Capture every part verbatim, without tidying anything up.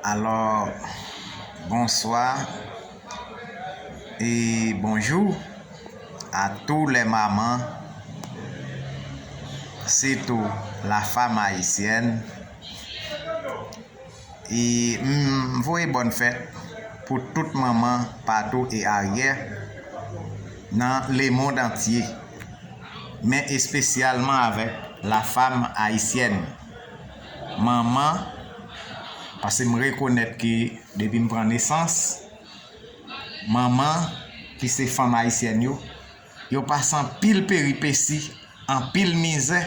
Alors, bonsoir et bonjour à tous les mamans, surtout la femme haïtienne. E m voye bòn fèt pou tout manman patou e aryè nan lemonn antye, men espesyalman avèk la femme haïtienne. Manman, paske m rekonèt ke depi m pran nesans, manman ki se fanm ayisyèn yo, yo pase anpil peripesi, anpil mizè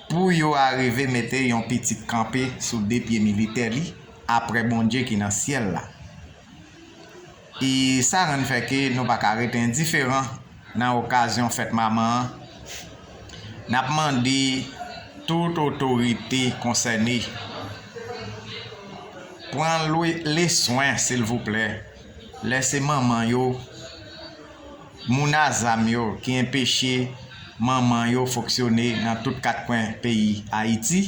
pou yo arive mete yon pitit kanpe sou de pye militè li, apre Bondye ki nan syèl la. E sa rann fè ke nou pa ka rete endiferan nan okazyon fèt manman an. N ap mande tout otorite konsène, pran lwe-, leswen, silvouplè. Lè se manman yo, moun a zam yo ki enpeche manman yo fonksyone nan tout kat kwen peyi Ayiti.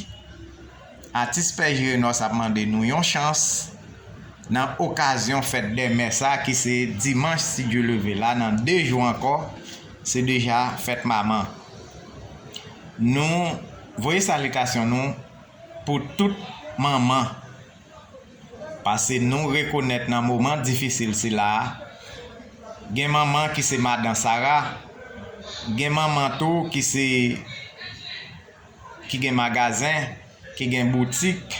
Atis Pè Jirenòs ap mande nou yon chans nan okazyon fèt dè mè sa ki se dimanch, si Dye le ve, la, nan de jou ankò, se deja fèt manman. Nou voye salitasyon nou pou tout manman, paske nou rekonèt nan moman difisil sila a, gen manman ki se madan Sara, gen manman tou ki se, ki gen magazen, ki gen boutik,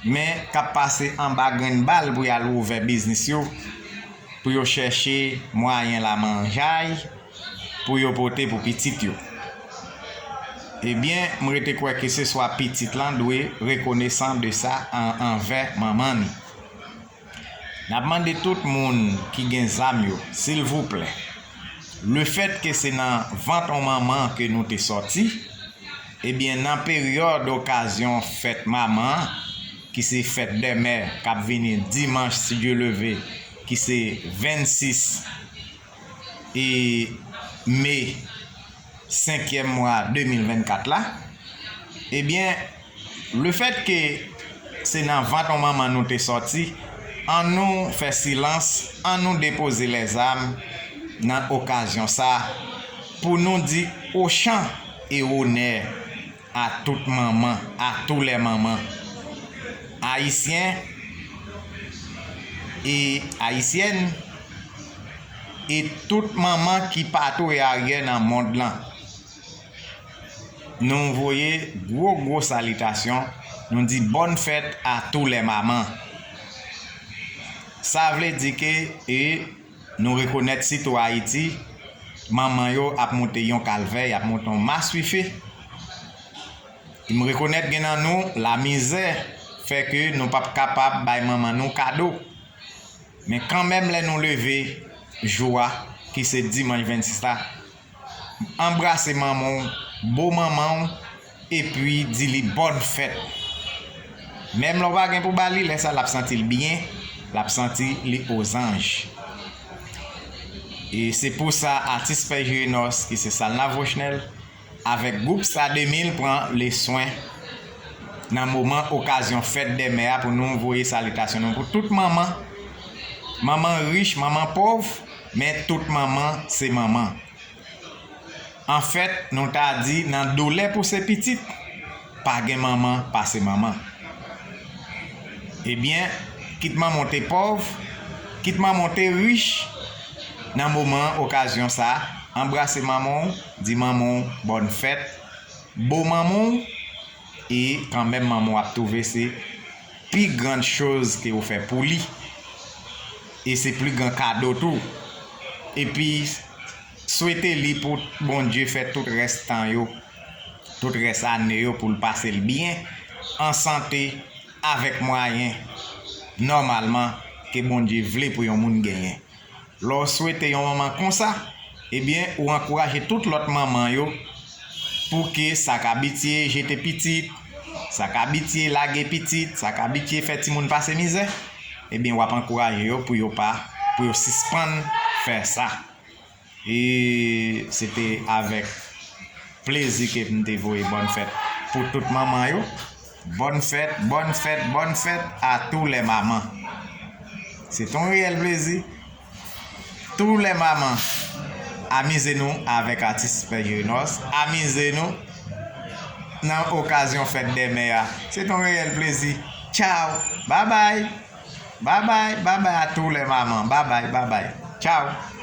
men k ap pase anba grenn bal pou y al ouvè biznis yo, pou yo chèche mwayen lamanjay pou yo pote pou pitit yo. Ebyen, m rete kwè ke se swa pitit lan dwe rekonesan de sa an-, anvè manman ni. N ap mande tout moun ki gen zam yo, silvouplè, lefèt ke se nan vant on manman ke nou te sòti, ebyen, nan peryòd okazyon fèt manman an, ki se fèt dè mè k ap vini dimanch, si Dye le ve, ki se vennsis e me senkyèm mwa de mil vennkat la, ebyen, lefèt ke se nan vant on manman nou te sòti, annou fè silans, annou depoze lèzam nan okazyon sa a, pou nou di ochan e onè à toute maman, à tous les mamans, ayisyen e ayisyèn, e tout manman ki patou e aryè nan mond lan. Nou voye gwo, gwo salitasyon, nou di bòn fèt à tous les mamans. Sa vle di ke, e, nou rekonèt sitou Ayiti, manman yo ap moute yon kalvè, y ap moute yon maswife. M rekonèt gen nan nou lamizè fè ke nou p ap kapab bay manman nou kado. Men kanmenm, lè nou leve jou a, ki se dimanch vennsis la, anbrase manman w, bo manman w, epi di li bòn fèt. Menm lè w pa gen pou ba li, lè sa l ap santi l byen, l ap santi li ozanj. E se pou sa atis Pè Jirenòs, ki se Salna Vochnel, avèk gwoup Sa de mil pran leswen nan moman okazyon fèt dè mè a pou nou voye salitasyon nou pou tout manman. Manman rich, manman pòv, men tout manman se manman. Anfèt, nou ta di nan doulè pou se pitit, pa gen manman pase manman. Ebyen, kit manman w te pòv, kit manman w te rich, nan moman okazyon sa, anbrase manman w, di manman w bòn fèt, bo manman w, e kanmenm manman w ap twouve se pi grann choz ke ou fè pou li. E se pli gran kado tou. Epi, swete li pou Bondye fè tout rès tan yo, tout rès ane yo pou l pase l byen, an sante, avèk mwayen, nòmalman, ke Bondye vle pou yon moun genyen. Lè w swete yon manman konsa, ebyen, ou ankouraje tout lòt manman yo pou ke sa k abitye jete pitit, sa k abitye lage pitit, sa k abitye fè timoun pase mizè, ebyen, w ap ankouraje yo pou yo pa, pou yo sispann fè sa. E se te avèk plezi ke m te voye bòn fèt pou tout manman yo. Bonne fête, bonne fête, bonne fête à tous les mamans. C'est un réel plaisir. Tous les mamans, amize nou avèk atis Pè Junos. Amize nou nan okazyon fèt dè mè a. C'est un réel plaisir. Ciao. Bye bye. Bye bye. Bye bye à tous les mamans. Bye bye. Bye bye. Ciao.